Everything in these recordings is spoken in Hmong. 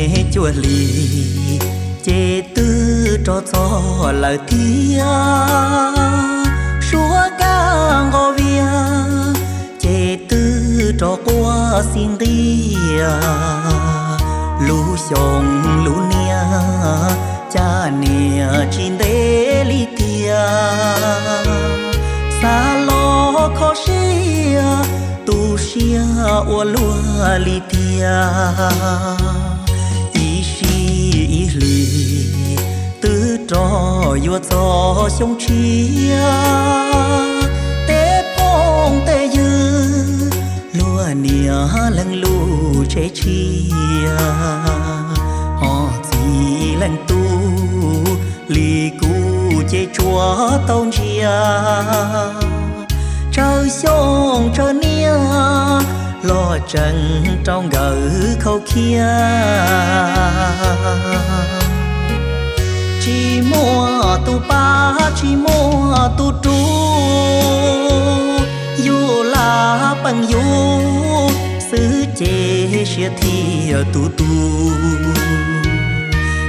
Cuaj hlis ces twb rov txog lawm thiab, suab kaj nqos vias ces twb rov quaj xis nqias. Lub xyoo lub niag cas niam tsis ntev li tiag, xav los kho siab tu siab ua luaj li tiag. Ib sij ib hlis twb rov yuav txog xyoo tshiab, tej phooj tej ywg luag niam leej lub tsev tshiab, ho txiv leej tub li kuv ces tsuas tau ntsia. Tsawg xyoo tsawg niaj los tseem rau nkawd khaub khiab. Tsis muaj tus pab tsis muaj tus rub, yus lam peem yus xwb ces siab thiaj tus tu.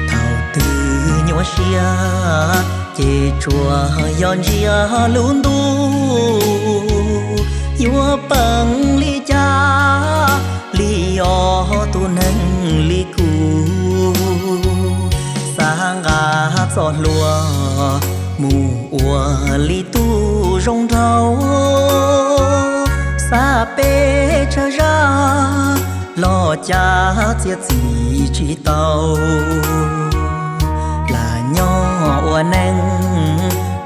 Thaum twg nyuaj siab ces tsuas yog ntsia lub ntuj, yuav peem li cas li os tus neeg li kuv. Xav nqa txoj hlua mus ua li tus zoo nraug, xav peb tsawg zaj los cas txiav txim tsis tau. Lam nyob ua neej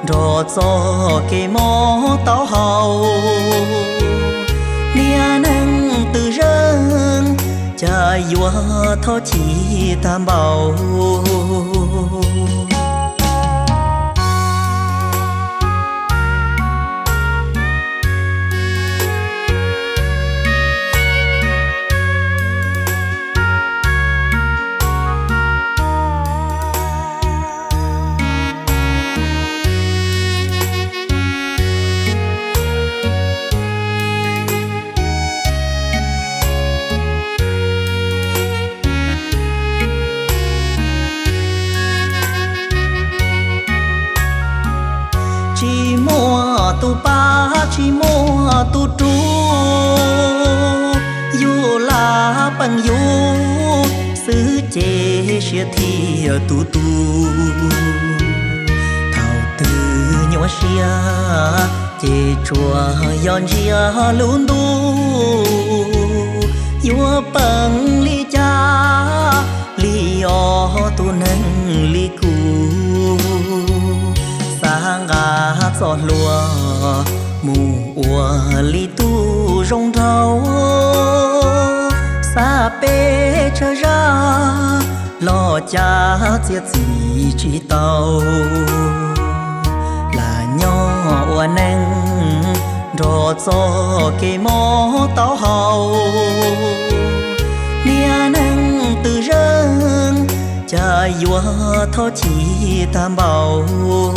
nrog txoj kev mob taub hau, niag neeg twb zeeg cas yuav thov chim tag npaum. Tsis muaj tus pab tsis muaj tus rub, yus lam peem yus xwb ces siab thiaj tus tu. Thaum twg nyuaj siab ces tsuas yog ntsia lub ntuj, yuav peem li cas li os tus neeg li kuv. Xav nqa txoj hlua mus ua li tus zoo nraug, xav peb tsawg zaj los cas txiav txim tsis tau. Lam nyob ua neej nrog txoj kev mob taub hau, niag neeg twb zeeg cas yuav thov chim tag npaum.